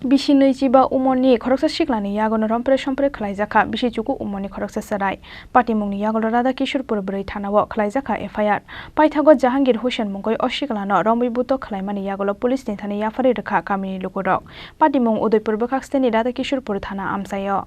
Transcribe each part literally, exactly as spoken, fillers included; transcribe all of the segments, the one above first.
Bisi nwichiba umorni khoroksa siklani yagono rompre sompre khwlaijakha bisi chuku umorni khoroksa chwrai. Patimungni yagulo Radha Kishorpur bwrwi thanao khwlaijakha F I R. Paithago Jahangir Hussain mungwi o siklano romwi buto khwlaimani yagulo police ni thani yapharwi rwkha kamini lukurok. Patimung Udaipur bwkhaksteni Radha Kishorpur thana amchaio.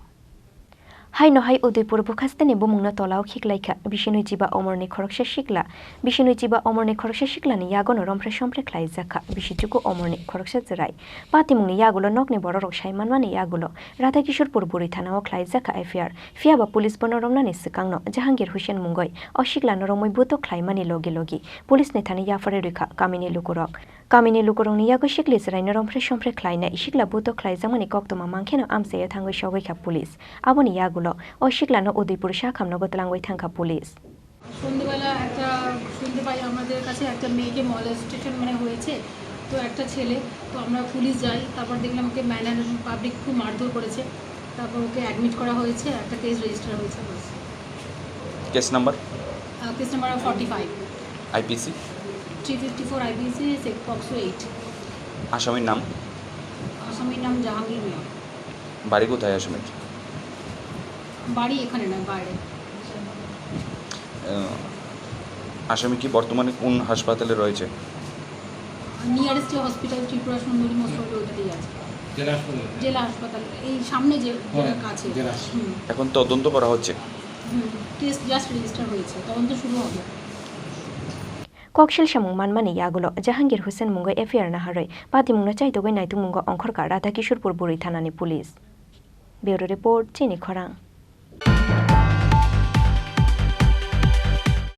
Haino hai Udaipur bwkhasteni bumungno tolao khiklaikha, bisi nwichiba omorni khoroksa sikla, bisi nwichiba omorni khoroksa siklani yagono rompre sompre khlaijakha, bisi chuku omorni khoroksa chwrai. Patimungni yagulo nokni bororok sai manmani yagulo Radha Kishorpur bwrwi thanao khlaijakha F I R, phiyaba police bono romnani swkangno Jahangir Hussain mungwi o siklano romwi buto khlaimani logi logi police ni thani yapharwi rwkha kamini lukurok. Kamini lukurokni yago sikli chwraino rompre sompre khlainai sikla buto khlaijakmani koktwma mankhe no amchaio thangwi sogwi kha police. Aboni yagulo o siklano Udaipur sakhamnogo twlangwi thangkha police. সন্ধ্যেবেলা একটা শুনতে পাই আমাদের কাছে একটা মেয়েকে মলেস্টেশন মানে হয়েছে, তো একটা ছেলে, তো আমরা পুলিশ যাই, তারপর দেখলাম ওকে ম্যানার পাবলিক খুব মারধর করেছে, তারপর ওকে অ্যাডমিট করা হয়েছে, একটা কেস রেজিস্টার হয়েছে। Case number? Case number forty five. IPC? Three fifty four IPC, POCSO eight. আসামির নাম? আসামির নাম জাহাঙ্গীর মিয়া। বাড়ি কোথায় আসামির? বাড়ি এখানে না, বাইরে। আহ, আসামি কি বর্তমানে কোন হাসপাতালে রয়েছে? নিয়ারেস্ট যে হসপিটাল ত্রিপুরা সুন্দরী মোড়, ওটাতেই আছে। জেলা হাসপাতাল। জেলা হাসপাতাল, এই সামনে যে, হ্যাঁ, যেটা কাছে। জেলা হাসপাতাল। হুম। এখন তদন্ত করা হচ্ছে। হুম, কেস জাস্ট রেজিস্টার হয়েছে, তদন্ত শুরু হবে। Koksil samung manmani yagulo Jahangir Hussain mungwi F I R naharwi patimungno chaitugwi naitugmungo ongkhorkha Radha Kishorpur bwrwi thanani police. Bureau report, Chini Khorang.